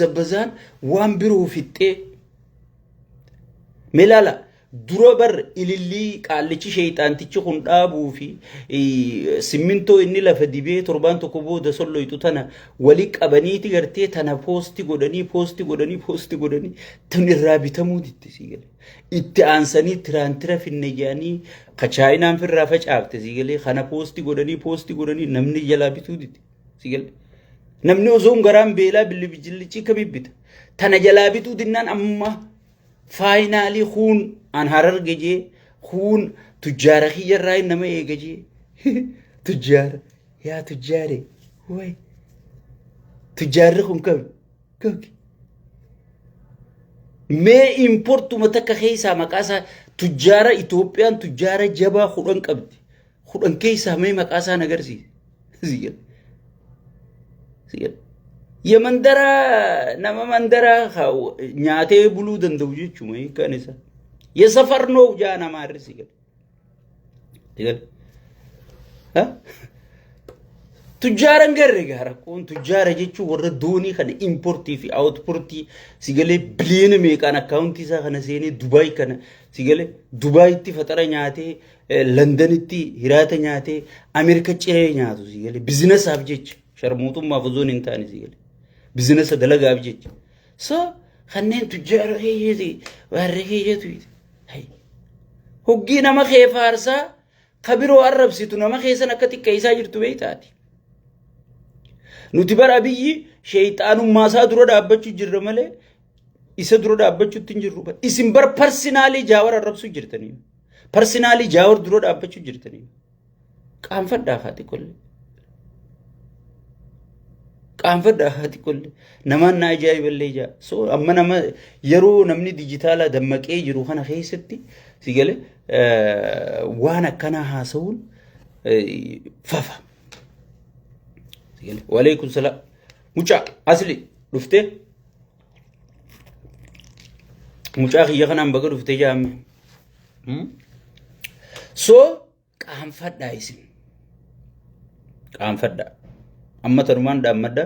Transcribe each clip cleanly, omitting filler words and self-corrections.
Bazabbazaan waan biroo fixxee. Mee laala, dura bar ilillii qaallichi sheeyxaantichi kun dhaabuu fi simmintoo inni lafa dibee torbaan tokko booda solloyxu tana wali qabaniiti gartee tana poosti godhanii poosti godhanii poosti godhanii tun irraa bitamuu ditte sii galee. Itti aansanii tiraantira finne jedhanii ka chaayinaan firraa facaafte sii galee kana poosti godhanii poosti godhanii namni jalaa bituu didde. Si galee. Namni osoo hin garaan beelaa bilibijillichi kamii bita. Tana jalaa bituu dinnaan amma faayinaalii kuun an hararge jee kuun tujjaara kiyyarraa hin nama eega jee tujjaara yaa tujjaare way tujjaarri kun kami kami mee importuma takka keessaa maqaa isaa tujjaara Itoophiyaan tujjaara jabaa 10 qabdi 10 keessaa mee maqaa isaa agarsiise. Sigale. Ya mandaraa nama mandaraa nyaatee buluu danda'u jechuudha hiikkaan isaa. Ya safarnoo jaa namaa irri sigale. Sigale. Tujjaara hin garre gaa rakkoon tujjaara jechuun warra doonii kana importii fi awutportii sigalee biliyoona meeqaan akkaawuntii isaa kana seenee Dubaay kana sigalee Dubaayitti faxara nyaatee Londanitti hiraata nyaatee Ameerika ciree nyaatu si galee bizinasaaf jecha sharmuuxummaaf osoo hin taane si galee bizinasa dalagaaf jecha. So kanneen tujjaara keeyyati waarree keeyyatu hoggii nama kee faarsaa ka biroo arrabsitu nama keessan akka xiqqeessaa jirtu beektaati. Nuti bara Abiyyi sheeyxaanummaa isaa dura dhaabbachuu jirra malee isa dura dhaabbachuutti hin jirru. Isin bar parsinaalii Jaawar arrabsuu jirtanii. Parsinaalii Jaawar dura dhaabbachuu jirtanii. Qaanfadhaa haati kollee. Qaanfadhaa haati kollee. Namaan na ajaa'iballee jaa. So amma nama yeroo namni dijitaalaa dammaqee jiru kana keessatti si galee waan akkanaa haasa'uun fafa. Si galee waleekum salaam. Mucaa asli dhuftee. Mucaa kiyya kanaan baga dhuftee jaamme. So qaanfadhaa isin. Qaanfadhaa. Amma tanumaan dhaammadha.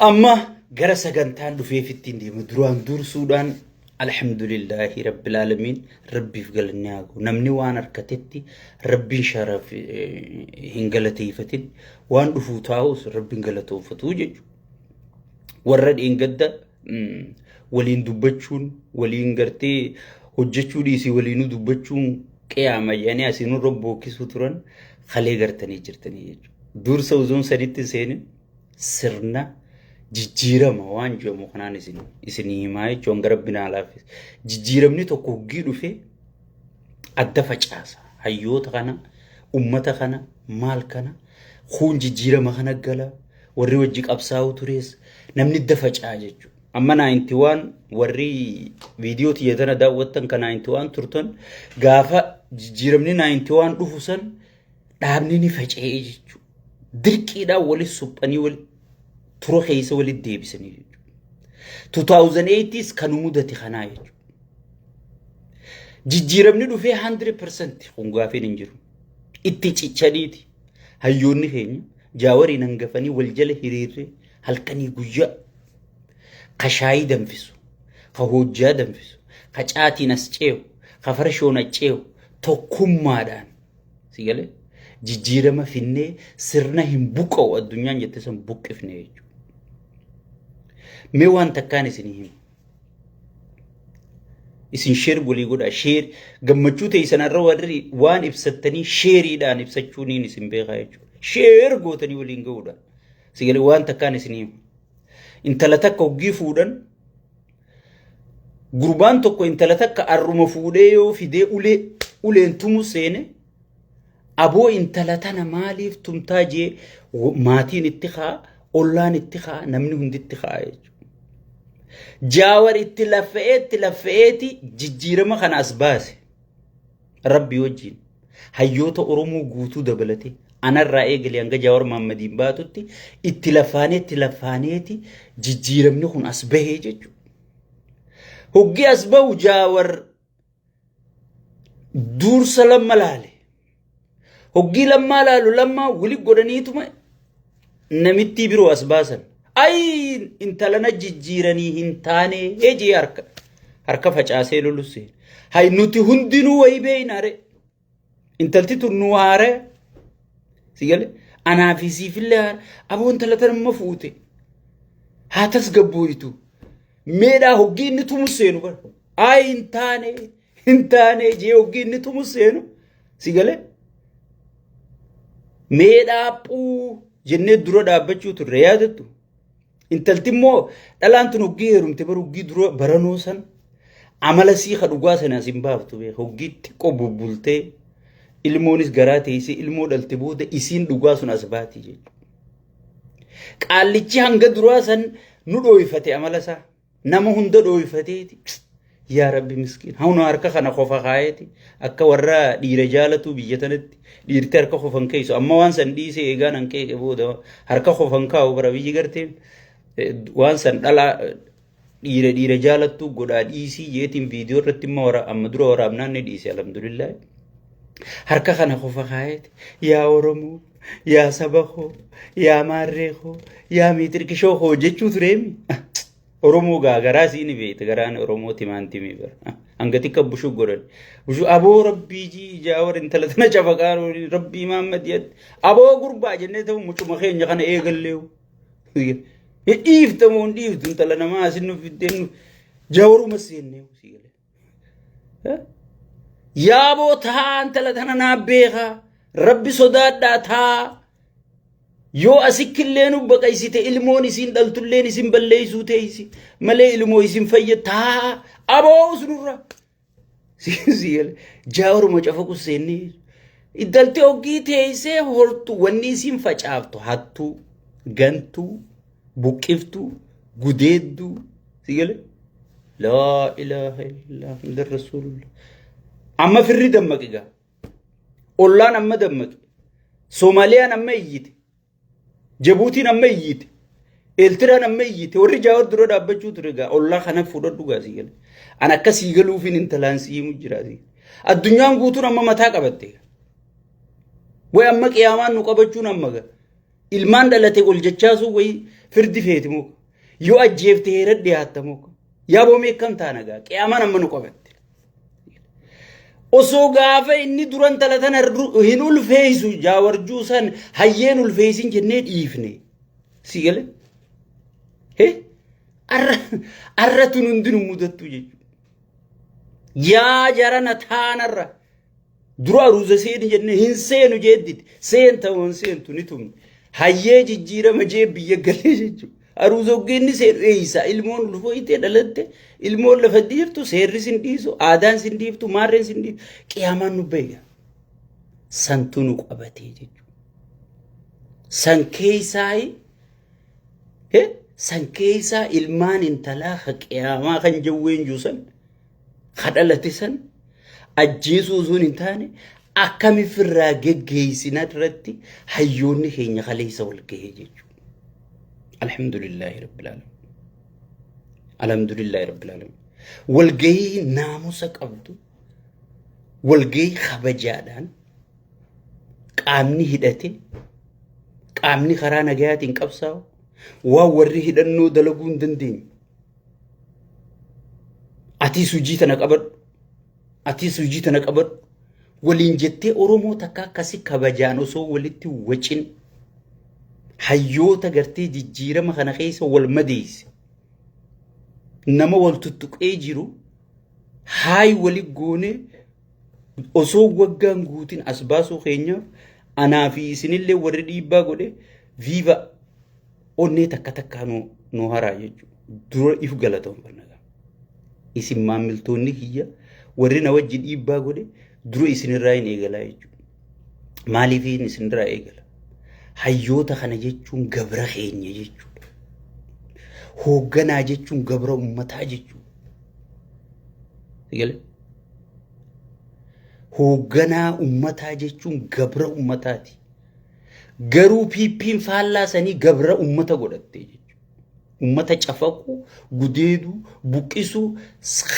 Amma gara sagantaan dhufeef ittiin deema. Duraan dursuudhaan alhamdulillaahi rabbil aalamiin rabbiif galanni haa ga'u. Namni waan harkatetti rabbiin sharaf hin galateeffatin waan dhufuu taa'us rabbiin galatoonfatu jechuudha. Warra dheengadda waliin dubbachuun waliin gartee hojjechuu dhiisii waliinuu dubbachuun qiyaama jedhanii asii nurra bookkisuu turan kalee gartanii jirtanii jechuudha. Dursa uzuun sanitti hin seenin sirna jijjiirama waan jedhamu kanaan isin isinii himaa jechuun gara rabbi naa laaffise. Jijjiiramni tokko hoggii dhufee adda facaasa. Hayyoota kana, ummata kana, maal kana, kuun jijjiirama kana gala, warri wajji qabsaa'uu tures namni idda faca'a jechuudha. Amma 91 warri viidiyoo tiyya tana daawwattan ka 91 turtan gaafa jijjiiramni 91 dhufu san dhaabni ni faca'ee jechuudha. Dirqiidhaan wali suphanii wali tura keessa walitti deebisanii jechuudha. 2008s kan mudate kanaa jechuudha. Jijjiiramni dhufee 100% kun gaafiin hin jiru. Itti cichaniiti. Hayyoonni keenya Jaawariin hangafanii wal jala hiriirree halkanii guyyaa ka shaayii danfisu, ka hojjaa danfisu, ka caatiin as ceehu, ka farshoon as ceehu tokkummaadhaan si galee jijjiirama finnee sirna hin buqqa'u addunyaan jette san buqqifne jechuudha. Mee waan takkaan isinii hima. Isin sheer walii godhaa sheer gammachuu teessan irra warri waan ibsattanii sheeriidhaan ibsachuuniin isin beekaa jechuudha. Sheer gootanii waliin ga'uudhaan. Si galee waan takkaan isin hima. Intala takka hoggii fuudhan gurbaan tokko intala takka arruma fuudhee yoo fidee ulee uleen tumu seene aboo intala tana maaliif tumtaa jee maatiin itti ka'a ollaan itti ka'a namni hundi itti ka'a jechuudha. Jaawar itti laffa'ee itti laffa'eeti jijjiirama kana as baase. Rabbi wajjin hayyoota Oromoo guutuu dabalatee anarraa eegalee hanga Jaawar Mahaammadiin baatutti itti lafaanee itti lafaaneeti jijjiiramni kun as bahee jechuudha. Hoggi as bahu Jaawar dursa lamma laale. Hoggii lammaa laalu lammaa wali godhaniituma namittii biroo as baasan. Ayi intala na jijjiiranii hin taane jee harka harka facaasee lolu seene. Hay nuti hundinuu wayii beeyna re. Intalti tun nu haare. Si gale anaa fi siifillee haara. Aboo intala tan amma fuute. Haa tasgabbooytu. Meedhaa hoggii inni tumu seenu bara. Ayi hin taane hin taane jee hoggii inni tumu seenu. Si gale meedhaa phuu jennee dura dhaabbachuu turre yaadattu. Intalti immoo dhalaan tun hoggii heerumte bara hoggii dura baranoo san amala sii ka dhugaa sana as hin baaftu beeka. Hoggii xiqqoo bubbultee ilmoonis garaa teessee ilmoo dhalte booda isiin dhugaa sun as baati jechuudha. Qaallichi hanga duraa san nu dhooyfate amala isaa. Nama hunda dhooyfateeti. Yaa Rabbi miskiin. Hawna harka kana qofa kaayeeti. Akka warra dhiira jaalatuu biyya tanatti dhiirti harka qofan keessu. Amma waan san dhiisee eegaan an qeeqe booda harka qofan kaa'u bara biyyi gartee waan san dhalaa dhiira dhiira jaalattuu godhaa dhiisii jeetiin viidiyoo irratti immoo amma dura waraabnaan ni dhiise alhamdulillah. Harka kana qofa kaayeeti. Yaa Oromoo, yaa saba koo, yaa maarree koo, yaa miitirkishoo koo jechuu tureemi. Oromoo gaa garaa sii ni beekta garaan Oromoo timaan timii bara. Hanga xiqqa bushuu godhan. Bushuu aboo rabbii jii ijaa warri intala tana cafaqaa rabbii Mahammad yadde. Aboo gurbaa jennee ta'u mucuma keenya kana eegalleewu. Dhiifta moo hin dhiiftu intala namaa asin nu fiddeen nu jawaruma seennee sii galee. Yaaboo taa intala tana naa beekaa rabbi sodaadhaa taa yoo asikkillee nu baqaysite ilmoon isiin dhaltulleen isin balleeysuu teeysi malee ilmoo isin fayya taa aboo usnurra. Jaawaruma cafaqu seennee intalti hoggii teessee hortu wanni isiin facaaftu hattuu gantuu buqqiftuu gudeedduu si gale laa ilaaha illallah muhammadur rasuulullah amma firri dammaqi gaa ollaan amma dammaqi Soomaaliyaan amma iyyite Jabuutiin amma iyyite. Eeltiraan amma iyyite. Warri jaawar dura dhaabbachuu ture gaa ollaa kana fudhadhu gaa sii gale. An akka sii galuufiin intalaan sii himu jira sii. Addunyaan guutuun amma mataa qabatte. Way amma qiyaamaan nu qabachuun amma gaa. Ilmaan dhalate ol jachaasuu way firdi feeti moo. Yoo ajjeefte heera dhiyaatta moo. Yaa boomee akkam taana gaa qiyaamaan amma nu qabatte. Osoo gaafa inni dura intala tana hin ulfeessu jaawarjuu san hayyeen ulfeessin jennee dhiifne. Si gale? He? Arra arra tun hundinuu mudattu jechuudha. Yaa jarana taanarra dura aruuza seeni jennee hin seenu jeedditi. Seenta hin seentu ni tumne. Hayyee jijjiirama jee biyya galee jechuudha. Aruuza hoggeenni seenu eeysa ilmoon ulfooytee dhalatte ilmoon lafa dhiiftu seerri sin dhiisu aadaan sin dhiiftu maarreen sin dhiiftu qiyaamaan nu beeka. Santu nu qabatee jechuudha. San keessaayi san keessaa ilmaan intalaa ka qiyaamaa kan jawween juusan ka dhalate san ajjeesuu osoo hin taane akkamiif irraa geggeessina irratti hayyoonni keenya kaleessa wal gahee jechuudha. Alhamdulillahi Rabbil Alamin. Alhamdulillahi Rabbil Alamin. Walgahii naamusa qabdu, walgahii kabajaadhaan qaamni hidhate, qaamni karaa nagayaatiin qabsaa'u, waan warri hidhannoo dalaguu hin dandeenye. Atis hojii tana qabadhu. Atis hojii tana qabadhu. Waliin jettee Oromoo takka akkasi kabajaan osoo walitti wacin hayyoota gartee jijjiirama kana keessa wal madeesse. Nama wal tuttuqee jiru haay wali goonee osoo waggaan guutin as baasuu keenyaaf anaa fi isinillee warri dhiibbaa godhe viiva onnee takka takkaa nu haraa jechuudha. Dura if galatoonfanna. Isin maammiltoonni kiyya warri na wajji dhiibbaa godhe dura isinirraa hin eegalaa jechuudha. Maaliif isinirraa eegala? Hayyoota kana jechuun gabra keenya jechuudha. Hoogganaa jechuun gabra uummataa jechuudha. Eegale? Hoogganaa uummataa jechuun gabra uummataati. Garuu PP'n faallaa sanii gabra uummata godhatte jechuudha. Uummata cafaquu, gudeeduu, buqqisuu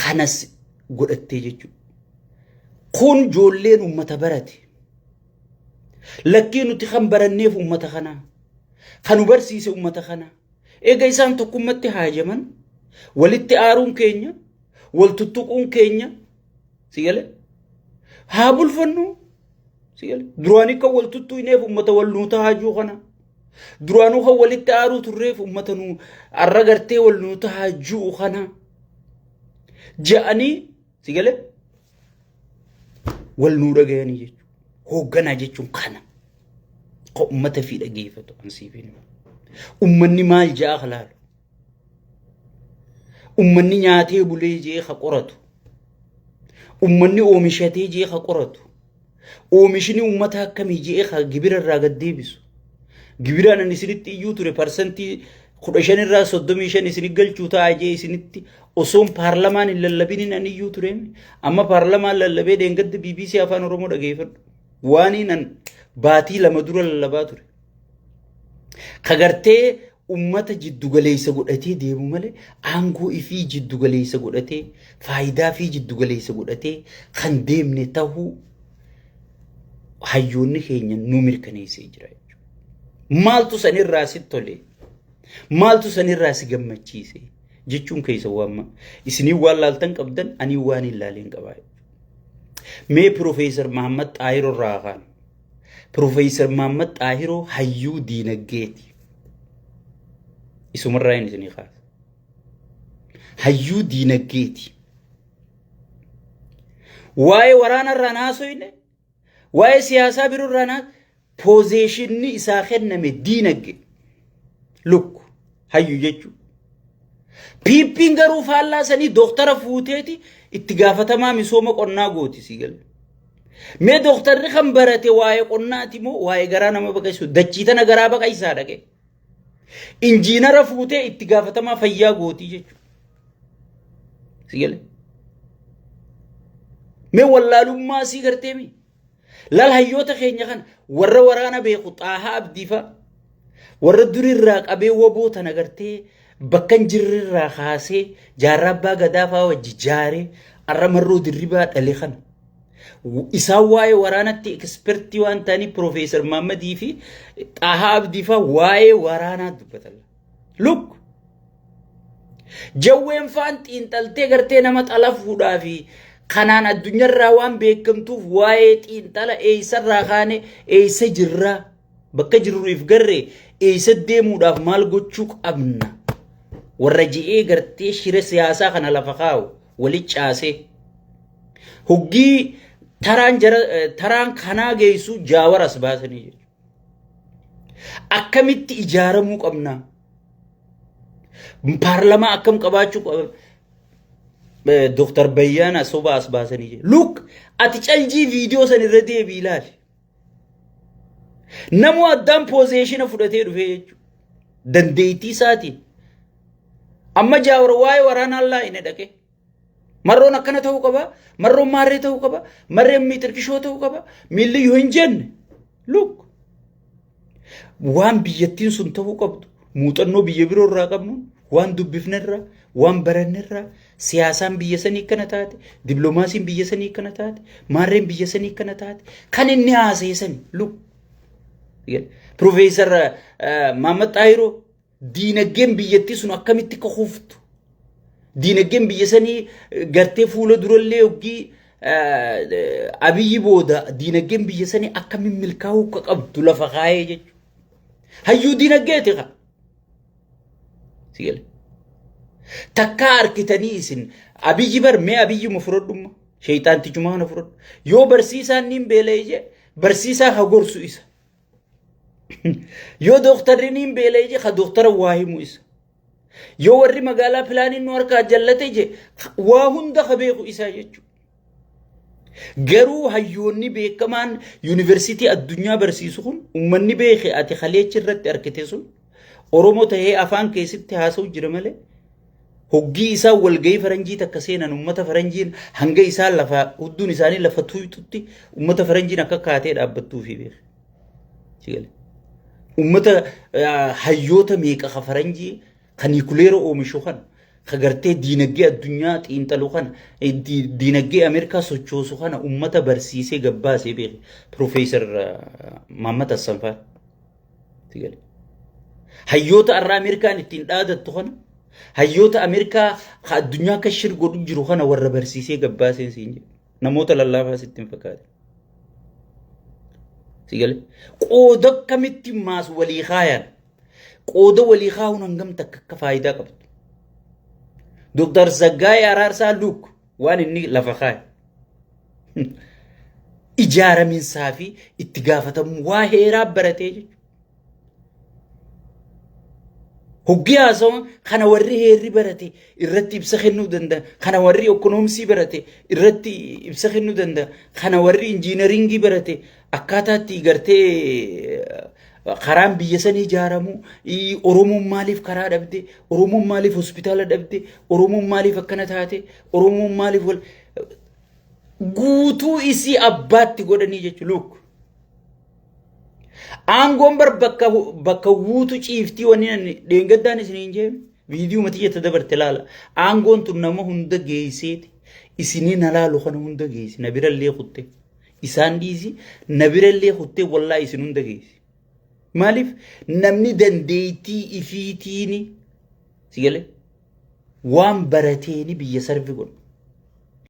kanas godhattee jechuudha. Kun ijoolleen uummata barate. Lakkii nuti kan baranneef uummata kanaa. Kan nu barsiise uummata kanaa. Eega isaan tokkummatti haajaman walitti aaruun keenya, wal tuttuquun keenya, si galee, haa bulfannu, si galee. Duraanii kan wal tuttuqneef ummata wal nuuta haajuu kana. Duraanuu kan walitti aaruu turreef ummata nu arra gartee wal nuuta haajuu kana. Ja'anii, si galee, wal nuu dhagayanii jechuudha. Hoogganaa jechuun kana. Ka ummata fi dhageeffatu an siif hin himu. Ummanni maal ja'a kalaalu. Ummanni nyaatee bulee jee ka qoratu. Ummanni oomishatee jee ka qoratu. Oomishni ummata akkamii jee ka gibira irraa gad deebisu. Gibiraan ani isinitti iyyuu ture 15% irraa 35 isin galchuu ta'a jee isinitti osoon paarlamaan hin lallabiniin ani iyyuu ture. Amma paarlamaan lallabee dheengadda BBC Afaan Oromoo dhageeffadhu. Waan an baatii 2 dura lallabaa ture. Ka gartee ummata jiddugaleessa godhatee deemu malee aangoo ifii jiddugaleessa godhatee, faayidaa fi jiddugaleessa godhatee kan deemne tahuu hayyoonni keenya nu mirkaneessee jira jechuudha. Maaltu sanirraa si tole? Maaltu sanirraa si gammachiise? Jechuun keessa waan isinii waan laaltan qabdan, ani waan hin laaleen qabaa jechuudha. Mee Piroofeesar Mahammad Xaahiroo irraa kaan. Piroofeesar Mahammad Xaahiroo hayyuu diinaggeeti. Isumarraa hin isinii kaasa. Hayyuu diinaggeeti. Waa'ee waraana irraa naasoyne, waa'ee siyaasaa biroo irraa naa position-ni isaa kenname diinagge. Lukku hayyu jechuudha. PP'n garuu faallaa sanii dooktara fuuteeti itti gaafatamaa misooma qonnaa gooti si galu. Mee dooktarri kan barate waa'ee qonnaati moo waa'ee garaa nama baqaysu, dachii tana garaa baqaysaa dhaqe? Injiinara fuutee itti gaafatamaa fayyaa gootii jechuudha. Si gale. Mee wallaalummaa sii gartee mi? Laal, hayyoota keenya kana, warra waraana beeku, Xaahaa Abdiifaa, warra durirraa qabee waboo tana gartee bakka hin jirrerraa kaasee jaarraa abbaa gadaa fa'aa wajji jaaree arra Marroo Dirribaa dhale kana. Isaan waa'ee waraanatti expert-ii waan ta'aniif Piroofeesar Mahammadii fi Xaahaa Abdiifaa waa'ee waraanaa dubbatan. Look, jawween faan xiinxaltee gartee nama xalafuudhaa fi kanaan addunyaarraa waan beekamtuuf waa'ee xiinxala eessarraa kaane, eessa jirraa, bakka jirruuf garree eessa deemuudhaaf maal gochuu qabna warra ji'ee gartee shira siyaasaa kana lafa kaa'u wali caasee hoggii taraan jara taraan kanaa geessu jaawaras baasanii jechuudha. Akkamitti ijaaramuu qabna? Paarlamaa akkam qabaachuu qaba? Dooktar Bayyaana soba as baasanii jiru. Look, ati caljii viidiyoo san irra deebii ilaali. Namuu addaan position fudhatee dhufee jechuudha. Dandeettii isaatiin. Amma Jaawar waa'ee waraanaa laa inni dhaqe. Marroon akkana ta'uu qaba. Marroon maarree ta'uu qaba. Marreen miixirkishoo ta'uu qaba. Miilli yoo hin jenne. Look. Waan biyyattiin sun ta'uu qabdu, muuxannoo biyya biroo irraa qabnu, waan dubbifnerraa, waan barannerraa, siyaasaan biyya sanii akkana taate, dippiloomaasiin biyya sanii akkana taate, maarreen biyya sanii akkana taate, kan inni haasa'e sani. Look. Piroofeesar Mahammad Xaahiroo diinagdeen biyyattii sun akkamitti akka kuftu, diinagdeen biyya sanii gartee fuula durallee hoggii Abiyyi booda diinagdeen biyya sanii akkamiin milkaa'uu akka qabdu lafa kaayee jechuudha. Hayyuu diinagdeeti kaa. Si gale. Takkaa harkitanii isin Abiyyi bar, mee Abiyyuma fudhadhumma, sheeyxaantichuma kana fudhadhu. Yoo barsiisaan niin beela'e jee, barsiisaa ka gorsu isa. Yoo dooktarri niin beela'e jee, ka dooktara waa himu isa. Yoo warri magaalaa plan-iin nu harkaa jallate jee, waa hunda ka beeku isaa jechuudha. Garuu hayyoonni beekamaan yuunivarsiitii addunyaa barsiisu kun, uummanni beeke ati kaleechi irratti argite sun Oromoo tahee afaan keessatti haasa'u jira malee, hoggii isaan walgahii faranjii takka seenan uummata faranjiin hanga isaan lafa hudduun isaanii lafa tuyxutti uummata faranjiin akka kaatee dhaabbattuu fi beeke. Uummata hayyoota meeqa ka faranjii ka nuclear oomishu kana, ka gartee diinagdee addunyaa xiinxalu kana, diinagdee Ameerikaa sochoosu kana uummata barsiisee gabbaasee beeke Piroofeesar Mahammad Hassan faa. Hayyoota har'a Ameerikaan ittiin dhaadattu kana, hayyoota Ameerikaa ka addunyaa akka shir godhu jiru kana warra barsiisee gabbaaseen siin jedhe. Namoota lallaafaa sitti hin fakkaate. Si galee? Qooda akkamitti maas walii kaayan? Qooda walii kaa'uun hangam takka akka faayidaa qabdu. Dooktar Zaggaayee Araarsaa Luuk waan inni lafa kaa'e. Ijaaraminsaa fi itti gaafatamuu waa heeraa baratee jechuudha. Hoggii haasawan kana warri heerri barate irratti ibsa kennuu danda'a. Kana warri ekonoomsii barate irratti ibsa kennuu danda'a. Kana warri injiinaringii barate akkaataa itti gartee karaan biyya sanii ijaaramu, Oromoon maaliif karaa dhabde, Oromoon maaliif hospitaala dhabde, Oromoon maaliif akkana taate, Oromoon maaliif wal guutuu isii abbaatti godhanii jechuudha. Look. Aangoon bar bakka bakka wuutu ciiftii wanni ani dheengaddaan isiniin jee viidiyoo mati jette dabarte laala. Aangoon tun nama hunda geesseeti. Isinii na laalu kana hunda geessi. Na birallee kutte. Isaan dhiisi na birallee kuttee wallaa isin hunda geessi. Maaliif namni dandeettii ifiitiini si galee waan barateeni biyya sarvi godha.